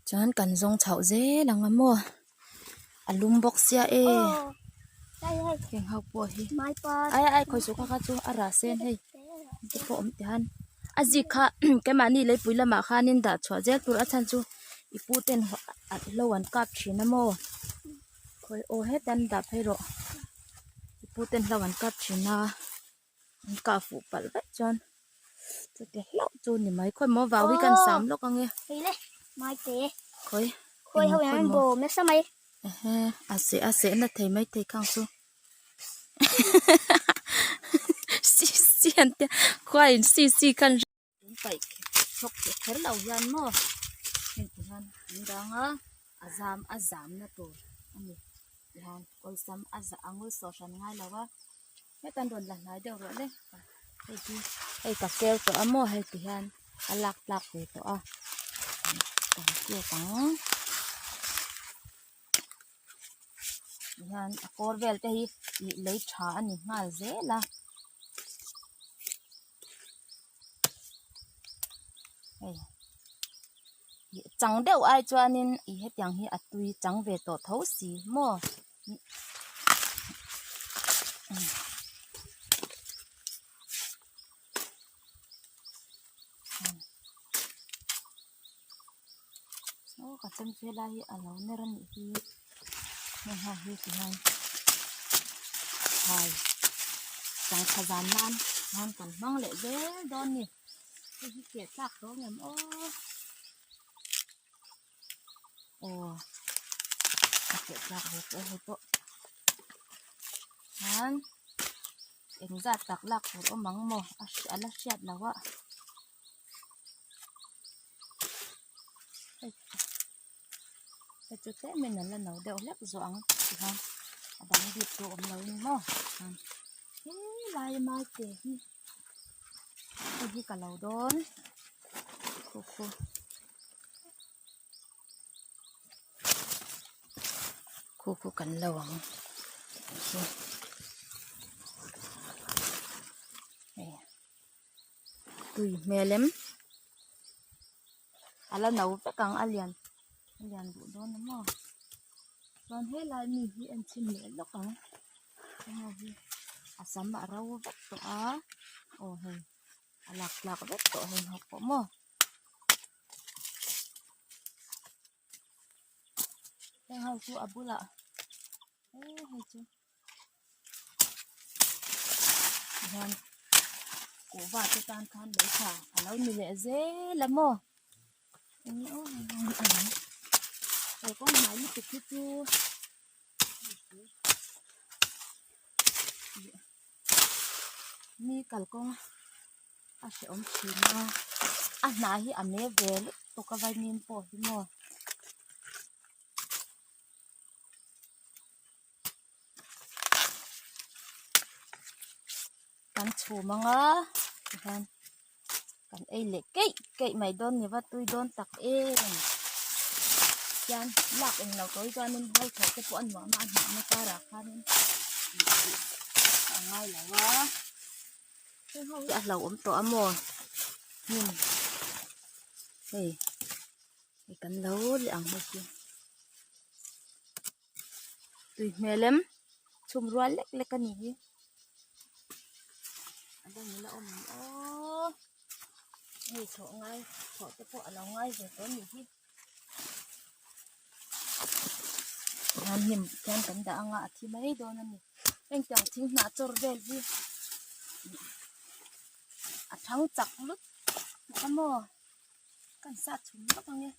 Chuan kan zawng chhoh zel ang a maw a lum bawk sia e heng ho pawh hi ai ai khawi suh kha kha chu a rah sen hei te pawh awm tihan a zik kha keimahni leipui lamah khanin dah chhuah zel tur a chhan chu i pu ten hlo an kap thin a maw khawi aw heta an dah phei rawh i pu ten hlo an kap thin a. An kah fuh palh vek chuan chuti hlauh chu ni mai khawi maw vau hi kan sam lawk ange khawi khawi ho hian bawm nasa mai ehe a seh a seh na thei mai thei khang chu si si an tia khuain si si khan Tun paih chhawk theih kher lo hian maw heng ti hian an dang a a zam a zamna tur a ni tihian awlsam a za a ngul sawh hran ngai lo a heta an rawn la hnai deuh rawh le hei hi hei ka keu tawh a maw hei ti hian a lak tlak ve tawh a kan kek ang tihian a kawr vel te hi ih lei tha a ni nghal zel a. Hei chang deuh ai chuanin ih hetiang hi a tui chang ve tawh tho si maw. Aw ka chem che lai hi a lo ner a nih hi heng ho hi ti hian thlai sangha zan nan hian kan hmang leh zel dawn a ni hei hi keh tlak tawh ang em aw aw a keh tlak ve tawh hei pawh hian engzat tak lak tur awm ang maw a la hriat loh a. Hei chu tlem in ala no deuh hlek zawh ang tihian a dang bik chu awm lo in maw helai mai te hi hei hi ka lo dawn khu khu khu khu kan lo ang chu hei. Tui hmel em a la no vek ang a lian a lian duh dawn a maw chuan helai mi hi en chhin leh lawk ang heng hi a sam a ro vek tawh a aw hei a lak tlak vek tawh heng ho pawh maw. Heng ho chu a bulah hei chu. Hian kuhva te tan khan lehkha a lo ni leh zel a maw eng aw a lang he kawng hnai lutuk hi chu mi kalkawng a hrehawm thin a a hnah hi a me ve lutuk a vaimim pawh hi maw. Kan chhum ang a tihian kan ei leh keih keih mai dawn ni va tui dawn tak em hian lak eng lo tawh hi chuanin hlo thlawh te pawh a nuam a a hnahna karah khanin a ngai lo a heng ho hi a hlauhawm tawh a maw hnim hei hei kan lo leh ang hei hi. Tui hmel em chhum rual lek lek a nih hi a dang in a awm ang aw hei thawh ngai thawh te pawh a lo ngai ve tawh a nih hi hian hnim hian kan dah anga a thi mai dawn a ni hengtiang thing hnah chawr vel hi a thang chak lut a maw kan sat chhum vak ang e.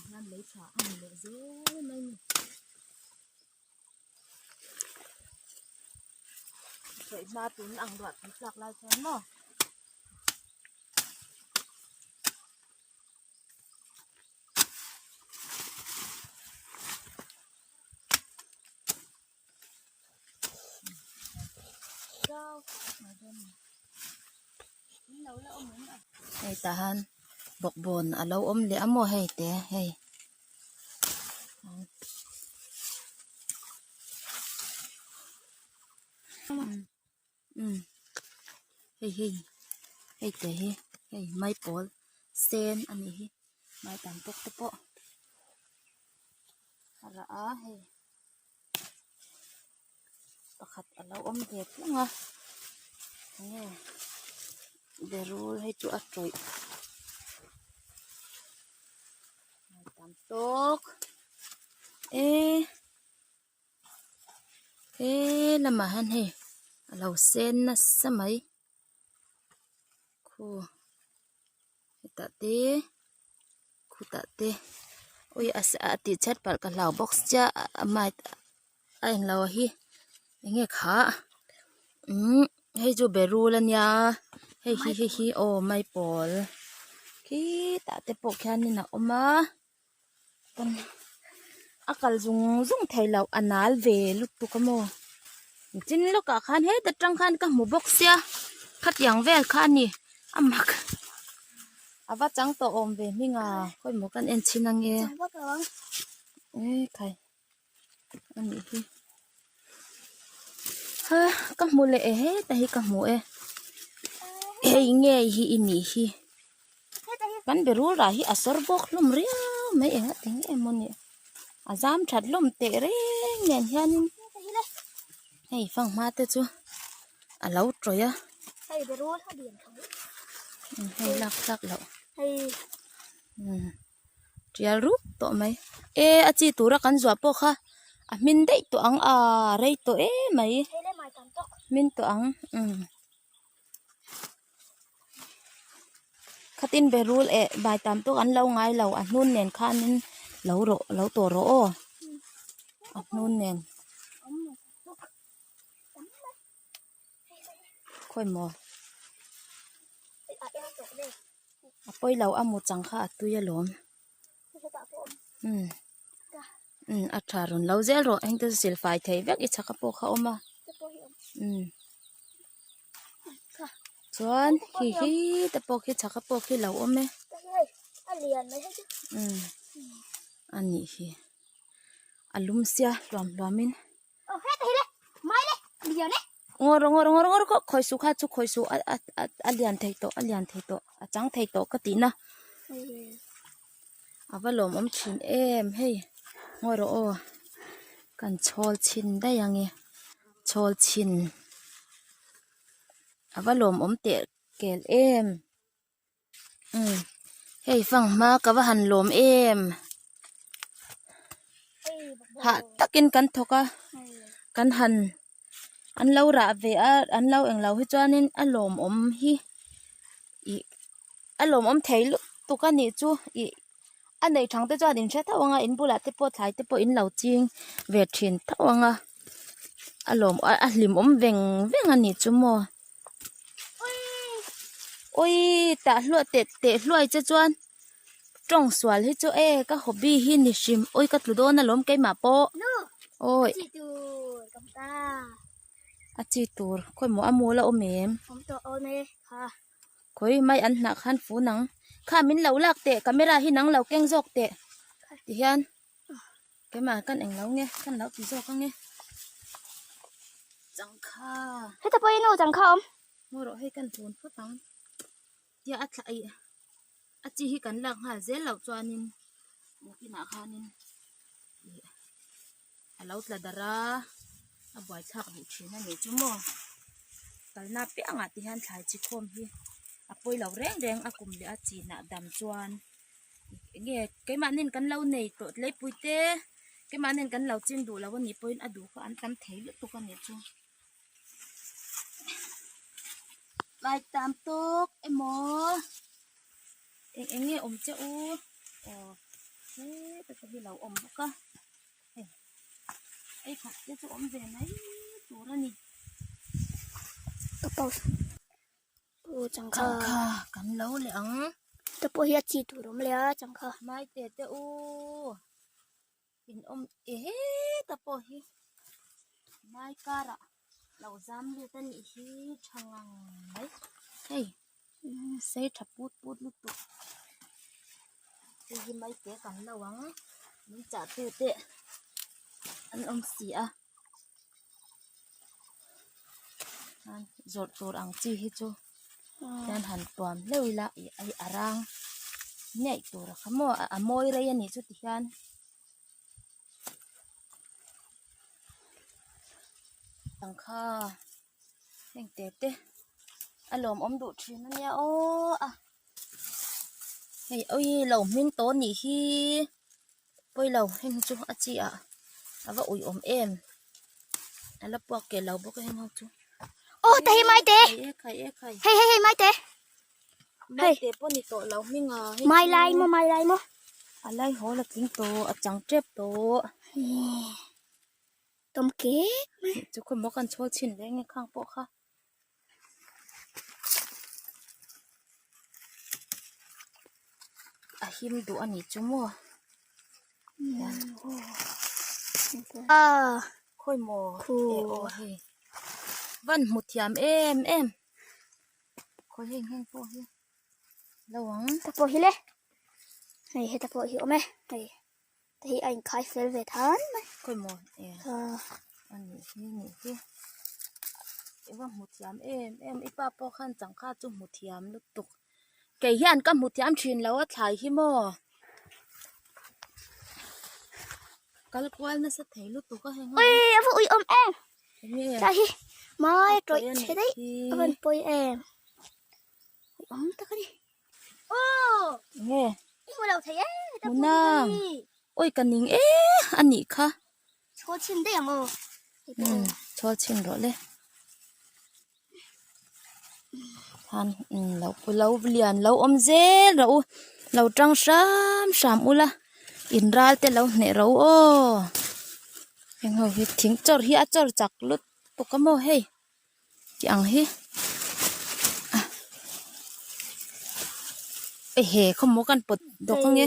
Hian lei tha a ni leh zel mai ni. Sawi hma tun ang ruah tui tlak lai chuan maw. Hei tah han bawkbawn a lo awm leh a maw hei te hei Umm hei hei hei te hi hei maipawl sen a nih hi maitam tawk te pawh a rah a hei pakhat a lo awm ve tlung a enge berul hei chu a tawih maitam tawk eh. He lamah hian hei a lo sen nasa mai khu hetah te khutah te ui a tih chhiat palh ka hlau bawk sia a a englo hi enge kha umm hei chu berul ania hei hi hei hi aw maipawl khitah te pawh khianin a awm a. A kal zung zung thei loh a nal ve lutuk a maw nichin lawkah khan heta tang khan ka hmu bawk sia khatiang vel kha a ni a mak a va chang tawh awm ve hming a khawimaw kan en chhin ange ekhai a nih hi ha ka hmu leh e heta hi ka hmu e hei ngei hi i nih hi. Kan berul rah hi a sawr bawk hlawm riau mai eng a ti nge maw ni a zam that hlawm teh reng nen hianin hei fanghma te chu a lo tawih a hei lak tlak loh tial rup tawh mai e a chi tura kan zuah pawh kha a hmin daih tawh ang a rei tawh em mai hmin tawh ang umm. Khatin berul eh bai tam tawk an lo ngai lo a hnun nen khanin lo rawh lo tawh rawh aw a hnun nen khawi maw a pawi lo a mu chang kha a tui alawm umm umm a tha rawn lo zel rawh heng te chu silfai thei vek i chhaka pawh kha a awm a umm. Chuan khi hi te pawh khi chhaka pawh khi lo awm e umm a nih hi a lum sia hluam hluam in ngaw rawh ngaw rawh ngaw rawh ngaw rawh khawi suh kha chu khawi suh a a a lian thei tawh a lian thei tawh a chang thei tawh ka tih na a va lawmawm thin em hei ngaw rawh aw kan chhawl chhin daih ang e. Chhawl chhin a va lawmawm teh kel em umm hei fanghma ka va han lawm em hah takin kan thawk a kan han an lo rah ve a an lo englo hi chuanin a lawmawm hi ih a lawmawm thei lutuk a nih chu ih. A nei thang te chuan in hre tho ang a in bulah te pawh thlai te pawh in lo ching ve thin tho ang a a lawm a hlimawm veng veng a nih chu maw awii tah hluah teh teh hluai che chuan tawng sual hi chu e ka hobby hi ni hrim awii ka tlu dawn alawm keimah pawh awi a chi tur khawimaw a mul a awm em. Khawi mai an hnah khan fu nang. Kha min lo lak teh camera hi nang lo keng zawk teh ti hian keimah kan eng lo nge kan lo ti zawk ange changkha heta pawh hi nu changkha awm maw rawh hei kan fun phawt ang tia a thla ih a chi hi kan lak nghal zel loh chuanin nakinah khanin ih a lo tla darh a a buaithlak duh thin a nih chu maw kalna piangah te hian thlai chi khawm hi a pawi lo reng reng a kum leh a chinah dam chuan enge keimahni kan lo nei tawh tleipui te keimahni kan lo chin duh lo a nih pawhin a duh kha an tam thei lutuk a nih chu tlai tam tawk emaw eng eng nge awm che u aw heta te hi lo awm bawk a hei ei khat te chu awm ve mai tur a ni. Ka pause aw changkha changkha kan lo leh ang te pawh hi a chi tur awm leh a changkha maite te u in awm e heta pawh hi mai karah lo zam lut a nih hi tha ngang mai hei sei tha put put lutuk hei hi maite kan lo ang min chah tu te an awm si a. Zawrh tur ang chi hi chu hian han tuam hleuh ila ih hei a rang ngeih tur a kha maw a mawi rei a nih chu tihian. Ang kha heng te te a lawmawm duh thin a nia aw a hei awi lo hming tawh a nih hi pawilo heng chu a chi ah a va uiawm em a la puak keh lo bawk a heng ho chu aw ta hi mai te e khai e khai hei hei hei mai te mai te pawh ni tawh lo hming a hei mai lai maw mai lai maw a lai haw la tling tawh a chang tep tawh Tom kek mai. Chu khaw maw kan chhawl chhin reng e khang pawh kha. A him duh a ni chu maw. Khawi maw e aw hei. Van hmu thiam em em. Khawi heng heng pawh hi lo ang. Ta pawh hi le. Hei heta pawh hi awm e. Hei. Te hi a inkhai fel ve than mai. Khawi maw e a nih hi nih hi i va hmu thiam em em i pa pawh khan changkha chu hmu thiam lutuk kei hian ka hmu thiam thin lo a thlai hi maw kal kual nasa thei lutuk a heng ui a va ui awm em tlai hi mai tawih chhe daih a van pawi em ui awm tak a ni. Nge Munang awi ka ning e a nih kha chhawl chhin daih ang aw umm chhawl chhin rawh le han umm lo lo lian lo awm zel rawh u lo tang hram hram ula in ral te lo hneh rawh u aw heng ho hi thing chawr hi a chawr chak lutuk a maw hei. Tih ang hi ehe khawmaw kan pawt dawk ange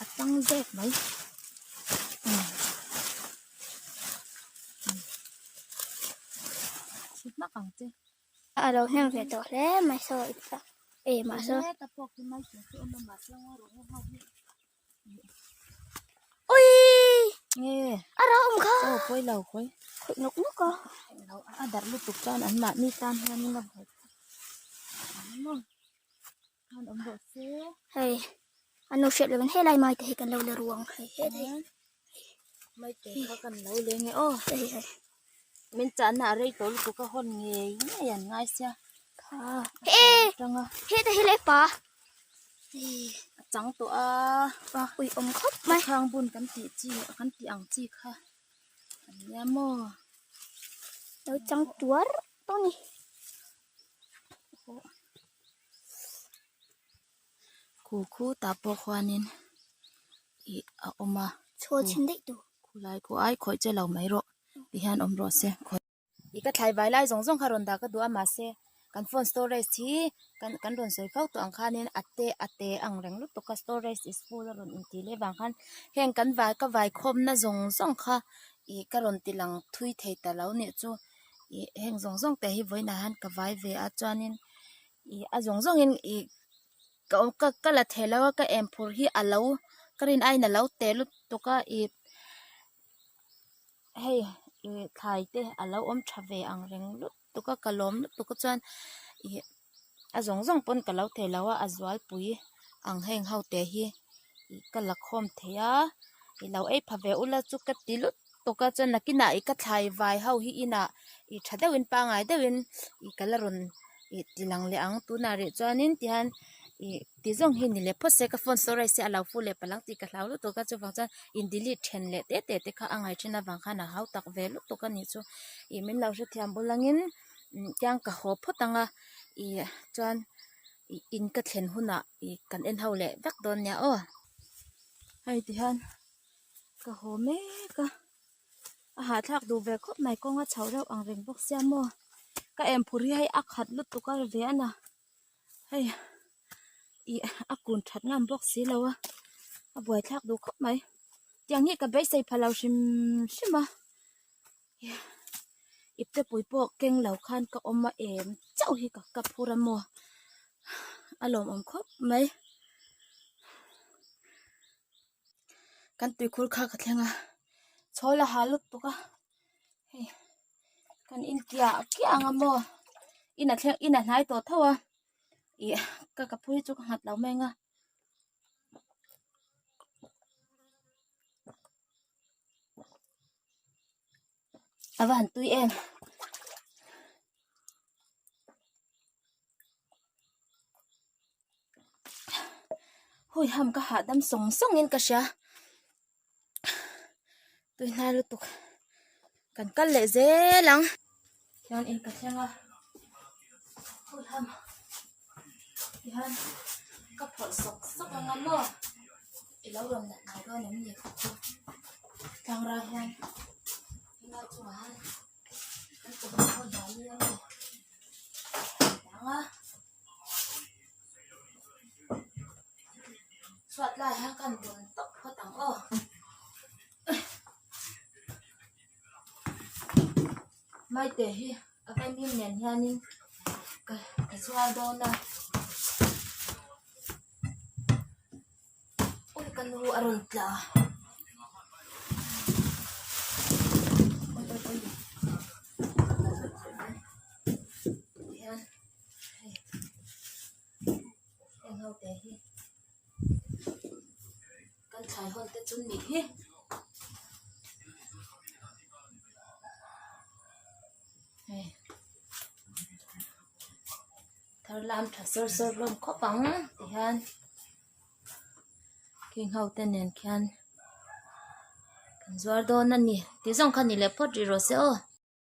a tang zek mai thi hmak ang che. A lo hnem ve tawh hle mai saw e mahse. Ui! Nge. A rau awm kha. Aw pawi lo khawi. Khawih nawk nawk a. Lo a darh lutuk chuan an mahni tan hian in a buai. Maw. Khan awm rawh se. Hei. An lo hriat lovin helai mai te hi kan lo la ruang hei he te hi. Mai te kha kan lo leng e aw. Hei hei. Min chahna a rei tawh lutuk a hawn ngei ngei an ngai sia. Kha. He. He te hi le pa. A chang tawh a pa ui awm khawp mai khang bun kan tih chi kan tih ang chi kha a nia maw lo chang tuar tawh ni khu khu tah pawh khuanin ih a awm a chhawl chhin daih tur khulai khu ai khawih che lo mai rawh ti hian awm rawh se khawi. Ih ka thlai vai lai zawng zawng kha rawn dah ka duh a mahse kan phone storage hi kan kan rawn sawi fo tawh ang khanin a te a te ang reng lutuk a storage is full a rawn intih leh vang khan heng kan vai ka vai khawmna zawng zawng kha ih ka rawn ti lang thui thei ta lo nih chu ih heng zawng zawng te hi vawiinah hian ka vai ve a chuanin ih a zawng zawngin ih ka ka ka la thei lo a ka em phur hi a lo ka rin aiin a lo te lutuk a ih. Hei ih thlai te a lo awm tha ve ang reng lutuk a ka lawm lutuk a chuan ih a zawng zawng pawn ka lo thei lo a a zualpui ang heng ho te hi ih ka la khawm thei a ih lo ei pha ve ula chu ka ti lutuk a chuan nakinah ih ka thlai vai ho hi inah ih tha deuhin pangngai deuhin ih ka la rawn ih ti lang leh ang tunah rih chuanin tihian ih ti zawng hi ni leh phawt se ka phone storage hi a lo full leh palh ang tih ka hlau lutuk a chuvang chuan in delete then leh te te te kha a ngaih then avang khan a hau tak ve lutuk a nih chu ih min lo hrethiam bul angin tiang ka haw phawt ang a ih chuan ih in ka thlen hunah ih kan en ho leh vek dawn nia aw hei ti hian ka haw mek a a hahthlak duh ve khawp mai kawng a chhoh reuh ang reng bawk sia maw ka em phur hi hei a khat lutuk a ve a na. Hei ih a kun that ngam bawk si lo a a buaithlak duh khawp mai tiang hi ka beisei pha lo hrim hrim a ipte pui pawh keng lo khan ka awm a em chauh hi ka ka phur a maw a lawmawm khawp mai kan tuikhur kha ka thleng a chhawl a ha lutuk a hei. Kan in kiah kiah ang a maw in a thleng in a hnai tawh tho a ih ka ka phur hi chu ka nghat lo mai ang a. A va han tui em. Hui ham ka hahdam sawng sawng in ka hria tui hnai lutuk kan kal leh zel ang hian in ka thleng a hui ham tihian ka phawrh sawk sawk ang a maw i lo rawn la hnai dawn em ni kha chu tlangra hian helai chungah hian kan chawhmeh ho dah ni a maw ang a. Chhuat lai hian kan bun tawp phawt ang aw. Maite hi a vaimim nen hianin ka ka zuar dawn a. Ui ka nu a rawn tla. Ui ui ui. Hian hei heng ho te hi kan thlai hawn te chu nih hi. Hei thar lam tha sawr sawr hlawm khawp ang ti hian khing ho te nen khian kan zuar dawn a ni tih zawng kha ni leh phawt rih rawh se aw.